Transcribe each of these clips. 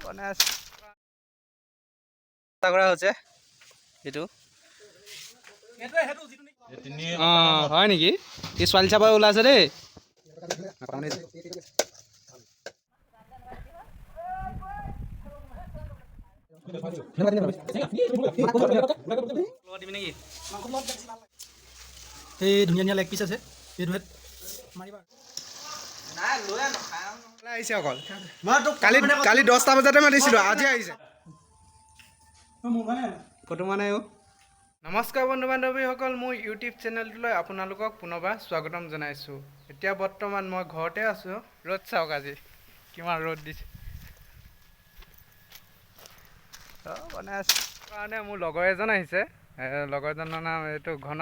বনাই আছে কৰা হৈছে এইটো। অঁ, হয় নেকি? এই ছোৱালী চাব ওলাইছে দেই। এই ধুনীয়া ধুনীয়া লেগ পিচ আছে, এইটো মাৰিবা। আহিছে অকল। কালি কালি 10টা বজাতে মাতিছিলোঁ, আজি আহিছে। ফটো মানে। নমস্কাৰ বন্ধু বান্ধৱীসকল, মোৰ ইউটিউব চেনেলটোলৈ আপোনালোকক পুনৰবাৰ স্বাগতম জনাইছোঁ। এতিয়া বৰ্তমান মই ঘৰতে আছোঁ। ৰ'দ চাওক, আজি কিমান ৰ'দ দিছে। বনাই আছোঁ কাৰণে মোৰ লগৰ এজন আহিছে। লগৰজনৰ নাম এইটো ঘন।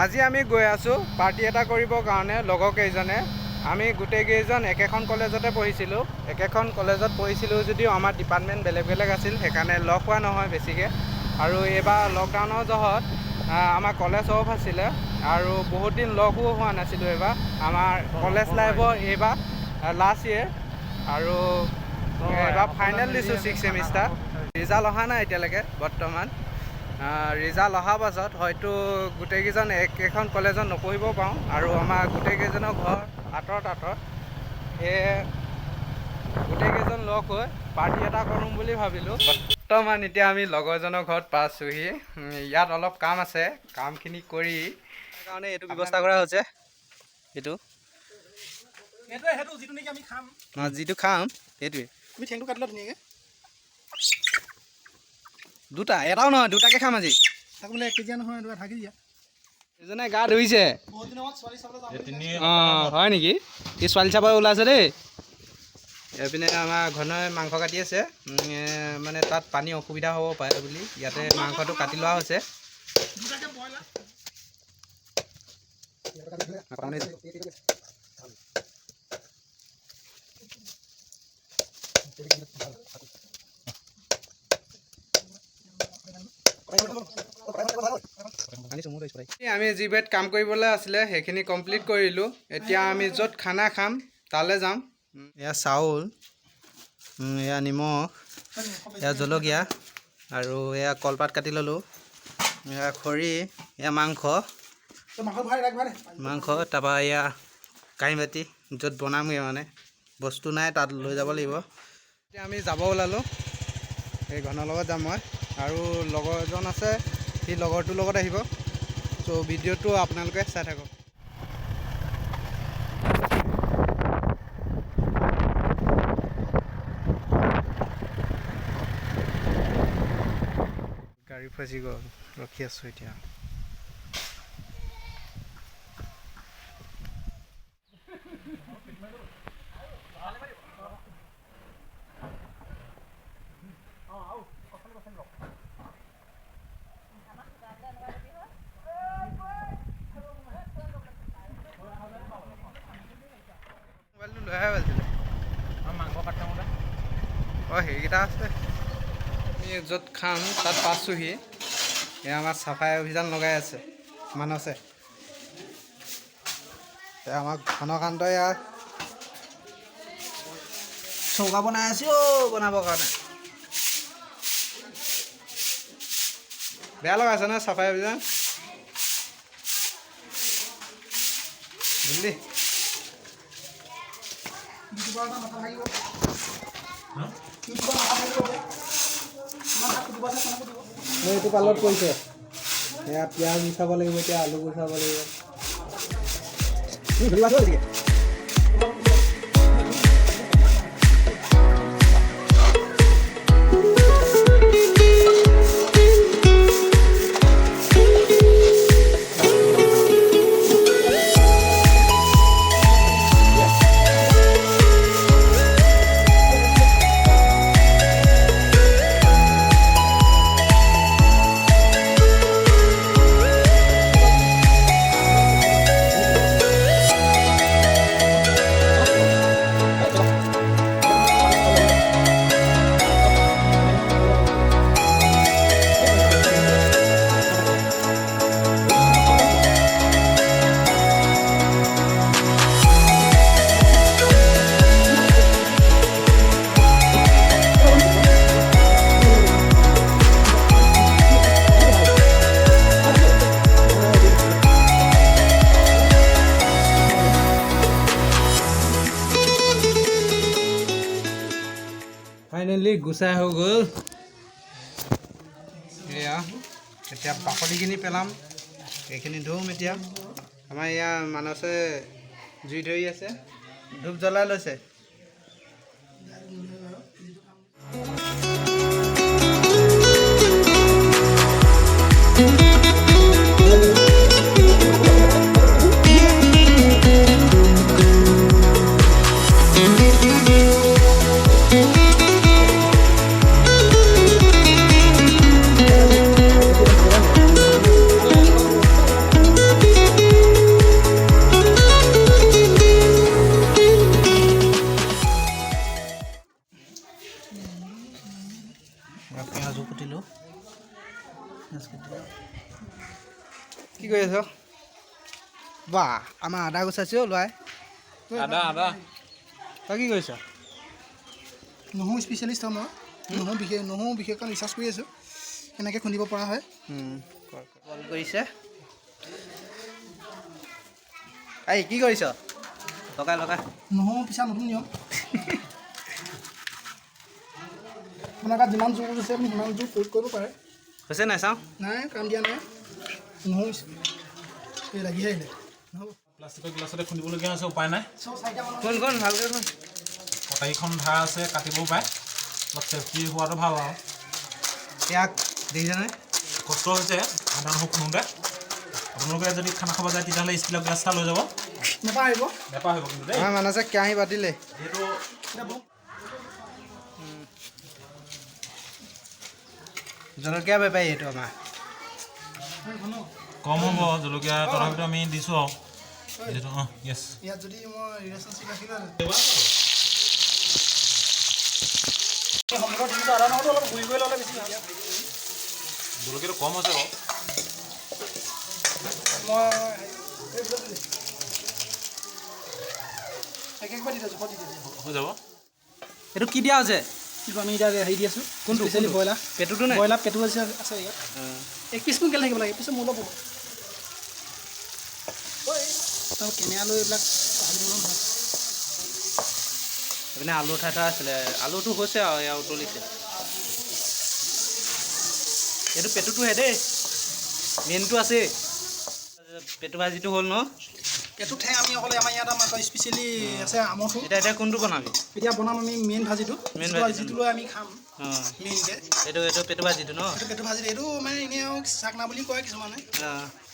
আজি আমি গৈ আছোঁ পাৰ্টি এটা কৰিবৰ কাৰণে। লগৰ কেইজনে, আমি গোটেইকেইজন একেখন কলেজতে পঢ়িছিলোঁ। একেখন কলেজত পঢ়িছিলোঁ যদিও আমাৰ ডিপাৰ্টমেণ্ট বেলেগ বেলেগ আছিল, সেইকাৰণে লগ হোৱা নহয় বেছিকৈ। আৰু এইবাৰ লকডাউনৰ জহত আমাৰ কলেজ অফ আছিলে আৰু বহুত দিন লগো হোৱা নাছিলোঁ। এইবাৰ আমাৰ কলেজ লাইফৰ এইবাৰ লাষ্ট ইয়েৰ আৰু এইবাৰ ফাইনেল দিছোঁ, ছিক্স ছেমিষ্টাৰ। ৰিজাল্ট অহা নাই এতিয়ালৈকে বৰ্তমান। ৰিজাল্ট অহাৰ পাছত হয়তো গোটেইকেইজন একেখন কলেজত নপঢ়িব পাৰোঁ আৰু আমাৰ গোটেইকেইজনৰ ঘৰ আঁতৰত আঁতৰত। সেয়ে গোটেইকেইজন লগ হৈ পাৰ্টি এটা কৰোঁ বুলি ভাবিলোঁ। বৰ্তমান এতিয়া আমি লগৰজনৰ ঘৰত পাইছোঁহি। ইয়াত অলপ কাম আছে, কামখিনি কৰি কাৰণে এইটো ব্যৱস্থা কৰা হৈছে। এইটো সেইটো যিটো নেকি আমি খাম। অঁ, যিটো খাম সেইটোৱে। তুমি ঠেংটো কাটি লোৱা ধুনীয়াকৈ। দুটা, এটাও নহয়, দুটাকে খাম আজি। তাক বোলে 1 কেজিয়া নহয়, এইটো 0.5 কেজিয়া। এজনে গা ধুইছে। বহুত দিনৰ মূৰত ছোৱালী চাবলৈ যাম। অঁ, হয় নেকি? এই ছোৱালী চাব ওলাইছে দেই। এইপিনে আমাৰ ঘনই মাংস কাটি আছে। মানে তাত পানী অসুবিধা হ'ব পাৰে বুলি ইয়াতে মাংসটো কাটি লোৱা হৈছে। দুটাকে ব্ৰইলাৰ। আমি যিবোৰত কাম কৰিবলৈ আছিলে সেইখিনি কমপ্লিট কৰিলোঁ। এতিয়া আমি য'ত খানা খাম তালৈ যাম। এয়া চাউল, এয়া নিমখ, এয়া জলকীয়া আৰু এয়া কলপাত কাটি ল'লোঁ, এয়া খৰি, এয়া মাংস। মাংস ভৰাই ৰাখ, ভৰাই। মাংস, তাৰপৰা এয়া কাঁহী বাতি, য'ত বনামগৈ মানে বস্তু নাই, তাত লৈ যাব লাগিব। এতিয়া আমি যাব ওলালোঁ। এই ঘনৰ লগত যাম মই আৰু লগৰ এজন আছে, সি লগৰটোৰ লগত আহিব। চ' ভিডিঅ'টো আপোনালোকে চাই থাকক। গাড়ী ফচি গ'ল, ৰখি আছোঁ এতিয়া। মোবাইলটো লৈ আহে ভালছিলে। মাংস কাটি। অঁ, সেইকেইটা আছে। আমি য'ত খাম তাত পাইছোঁহি। এয়া আমাৰ চাফাই অভিযান লগাই আছে মানসে। এয়া আমাৰ ঘনকান্ত ইয়াত চৌকা বনাই আছে। অ', বনাবৰ কাৰণে বেয়া লগাইছে ন চাফাই অভিযান, বুজিলি? ইউটিউবাৰ এটা মাথা ভাগিব, ইউটিউবাৰ মাথা ভাগিব। ইমান হাত কুটিব আছে, কোনে কুটিব? মোৰ এইটো পালত পৰিছে। এয়া পিঁয়াজ গুচাব লাগিব এতিয়া, আলু গুচাব লাগিব। তুমি ধৰিবা বেছিকৈ। ফাইনেলি গুচাই হৈ গ'ল। এয়া এতিয়া বাকলিখিনি পেলাম, এইখিনি ধুম। এতিয়া আমাৰ এয়া মানসে জুই ধৰি আছে, ধূপ জ্বলাই লৈছে। পিঁয়াজো কুটিলোঁ। পিঁয়াজ কুটিলোঁ। কি কৰি আছ? বাহ, আমাৰ আদা গুচাইছে অ' ল'ৰাই। আদা আদা। তই কি কৰিছ? নহৰু স্পেচিয়েলিষ্ট হয় মই। নহৰু বিশেষকৈ ৰিচাৰ্চ কৰি আছোঁ, কেনেকৈ খুন্দিব পৰা হয়। কল কৰিছে। এই কি কৰিছ? লগাই লগাই। নহৰু পিছা নতুন নিয়ম। আপোনাৰ গাত যিমান জোৰ আছে, আপুনি সিমান জোৰ প্ৰয়োগ কৰিব পাৰে। হৈছে নাই চাওঁ। নাই, কাম দিয়া নাই। নহৰু এই লাগিহে আহিলে নহ'ব। প্লাষ্টিকৰ গিলাচতে খুন্দিবলগীয়া হৈছে, উপায় নাই। চব চাৰিটা মানুহ। কোন কোন, ভালকৈ কোন। কটাৰীখন ধাৰ আছে, কাটিবও পাৰে। অলপ চেফটি হোৱাটো ভাল আৰু। ইয়াক দেখিছেনে? কষ্ট হৈছে আদা নহৰু খুন্দোতে। আপোনালোকে যদি খানা খাব যায়, তেতিয়াহ'লে ষ্টিলৰ গ্লাছ এটা লৈ যাব। নাপাহৰিব। নেপাহৰিব কিন্তু দেই। আমাৰ মানসে কেৰাহী পাতিলে। যিহেতু জলকীয়া বেপাৰী এইটো আমাৰ। কম হ'ব জলকীয়া, তথাপিতো আমি দিছোঁ আৰু যিহেতু অঁ য়েছ। ইয়াত যদি মই ৰিলেশ্যনশ্বিপ ৰাখিলোঁ, সন্মুখত আদা নহৰুটো অলপ গুড়ি কৰি ল'লে বেছি ভাল। জলকীয়াটো কম হৈছে বাৰু। মই এই ভিতৰত দি দে। এক একবাৰ দি দে, জোখত দি দে। হৈ যাব। এইটো কি দিয়া হৈছে? এইটো আমি এতিয়া হেৰি দি আছোঁ। কোনটো? স্পেচিয়েলি কোনটো? ব্ৰইলাৰ। পেটুটো নাই? ব্ৰইলাৰ পেটু আছে, আছে ইয়াত। এক পিচ মান কেলে থাকিব লাগে, এক পিছত মোৰ অলপ হ'ব। তাৰ কেমেৰা লৈ এইবিলাক ভাবিব নহয়। এইপিনে আলু উঠাই থোৱা আছিলে, আলুটো হৈছে আৰু এয়া উতলিছে। এইটো পেটুটোহে দেই, মেইনটো আছেই। পেটু ভাজিটো হ'ল ন? পেটু ঠেং আমি অকলে আমাৰ ইয়াত আমাৰ স্পেচিয়েলি আছে আমৰটো। এতিয়া কোনটো বনাবি? এতিয়া বনাম আমি মেইন ভাজিটো। মেইন যিটো ভাজিটো। যিটো লৈ আমি খাম মেইনকৈ। এইটো পেটু ভাজিটো ন? এইটো পেটু ভাজিটো। এইটো মানে এনেই আৰু চাকনা বুলি কয় কিছুমানে।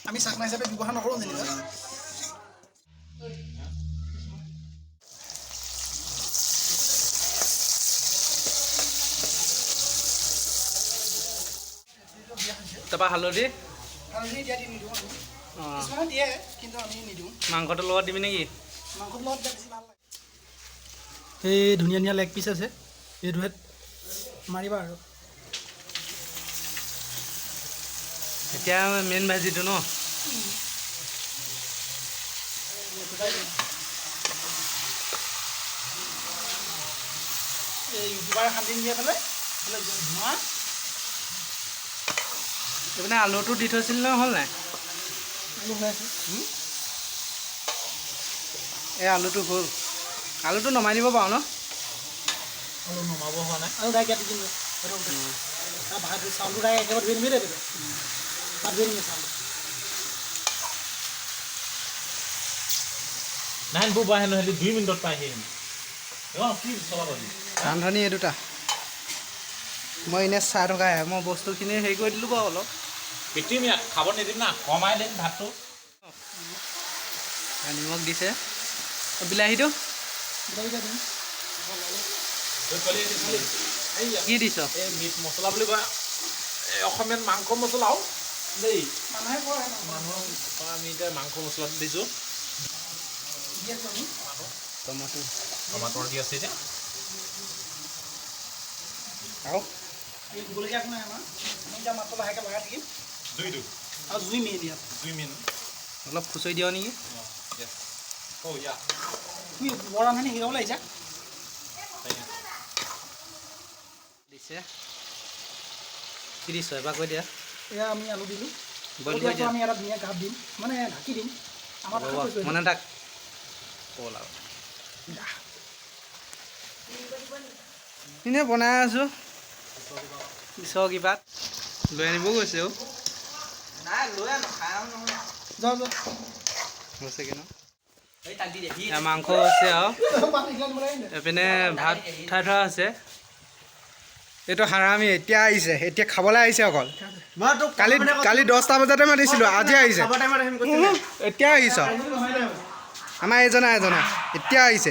আমি চাকনা হিচাপে ব্যৱহাৰ নকৰোঁ যেনিবা। তাৰপৰা হালধি? হালধি এতিয়া দি নিদিওঁ আমি। কিছুমানে দিয়ে, কিন্তু আমি নিদিওঁ। মাংসটোৰ লগত দিবি নেকি? মাংসৰ লগত দিলে বেছি ভাল লাগে। এই ধুনীয়া ধুনীয়া লেগ পিচ আছে, এইটোহেঁত মাৰিবা আৰু। এতিয়া মেইন ভাজিটো ন? এই ইউটিউবাৰে শান্তি নিদিয়ে পেলাই এইফালে ধোঁৱা। এইপিনে আলুটো দি থৈছিল ন, হ'ল নাই? আলু হৈ আছে। এই আলুটো হ'ল, আলুটো নমাই দিব পাৰোঁ ন? আলু নমাব হোৱা নাই। আলু ডাইৰেক্ট ইয়াত দি দিম। তাৰ ভাত চাউলটো ডাইৰেক্ট একেবাৰে ধুই নিবি দেই। তাত ধুই নিবি চাউলটো। নাই বৌ, হেনো সিহঁতি 2 মিনিটত পায়হি হেনো। অঁ, কি চলাব দি। ৰান্ধনি এই দুটা, মই এনেই চাই থকাহে। মই বস্তুখিনি হেৰি কৰি দিলোঁ বাৰু অলপ। পিটিম ইয়াত, খাব নিদিম না, কমাই দিম ভাতটো। নিমখ দিছে। বিলাহীটো? বিলাহী দিম। কি দিছ? এই মিট মছলা বুলি কয়, এই অসমীয়াত মাংস মছলাও দেই। মানুহে কয়। মানুহৰ আমি এতিয়া মাংস মছলাটো দিছোঁ। দি আছোঁ আমি। টমেটো। টমাটৰ দি আছে এতিয়া। আৰু এই দিবলগীয়া একো নাই আমাৰ। আমি এতিয়া মাত্ৰ লাহেকৈ লগাই থাকিম। জুইটো। আৰু জুই মেইন ইয়াত। জুই মেইন। অলপ খুচৰি দিয় নেকি? অঁ, ইয়া। তুমি বৰ ৰান্ধনি শিকাবলৈ আহিছা। দিছে। কি দিছ এবাৰ কৈ দিয়া। এয়া আমি আলু দিলোঁ। বইল কৰি দিয়া। আমি এটা ধুনীয়া গাপ দিম, মানে ঢাকি দিম আমাৰ হ'ব। ভাষাত কৈছোঁ। মনে থাক, ক'ল আৰু। এনেই বনাই আছোঁ, ঈশ্বৰৰ কৃপাত। লৈ আনিব গৈছে অ'। যাওঁ যাওঁ। হৈছেগৈ ন? এয়া মাংস হৈছে আৰু এইপিনে ভাত উঠাই থোৱা আছে। এইটো হাৰামি এতিয়া আহিছে, এতিয়া খাবলৈ আহিছে অকল। কালি কালি 10টা বজাতে মাতিছিলোঁ, আজি আহিছে। উহু, এতিয়া আহিছ। আমাৰ এইজনা এজনা এতিয়া আহিছে।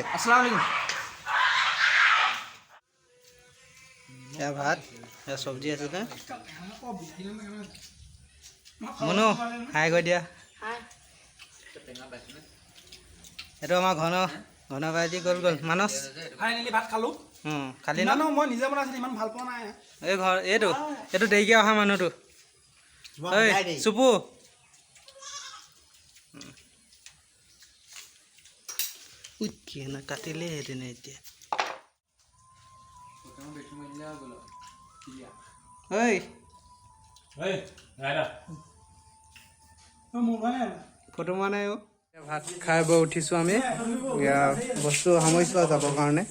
এয়া ভাত, এয়া চব্জি আছিলে। মুনু, হাই কৈ দিয়া। এইটো আমাৰ ঘন ঘন ভাইটি গ'ল গ'ল মানস। ফাইনেলি ভাত খালোঁ। খালি ন? ইমানো মই নিজে বনাইছিলোঁ, ইমান ভাল পোৱা নাই। এই ঘৰ এইটো এইটো দেৰিকৈ অহা মানুহটো। ঐ চুপু, কি কাটিলে সেইদিনা এতিয়া। ঐ। মোৰ নাই। ফটো মৰা নাই অ'। ভাত খাই বৈ উঠিছোঁ আমি। এয়া বস্তু সামৰিছোঁ আৰু যাবৰ কাৰণে।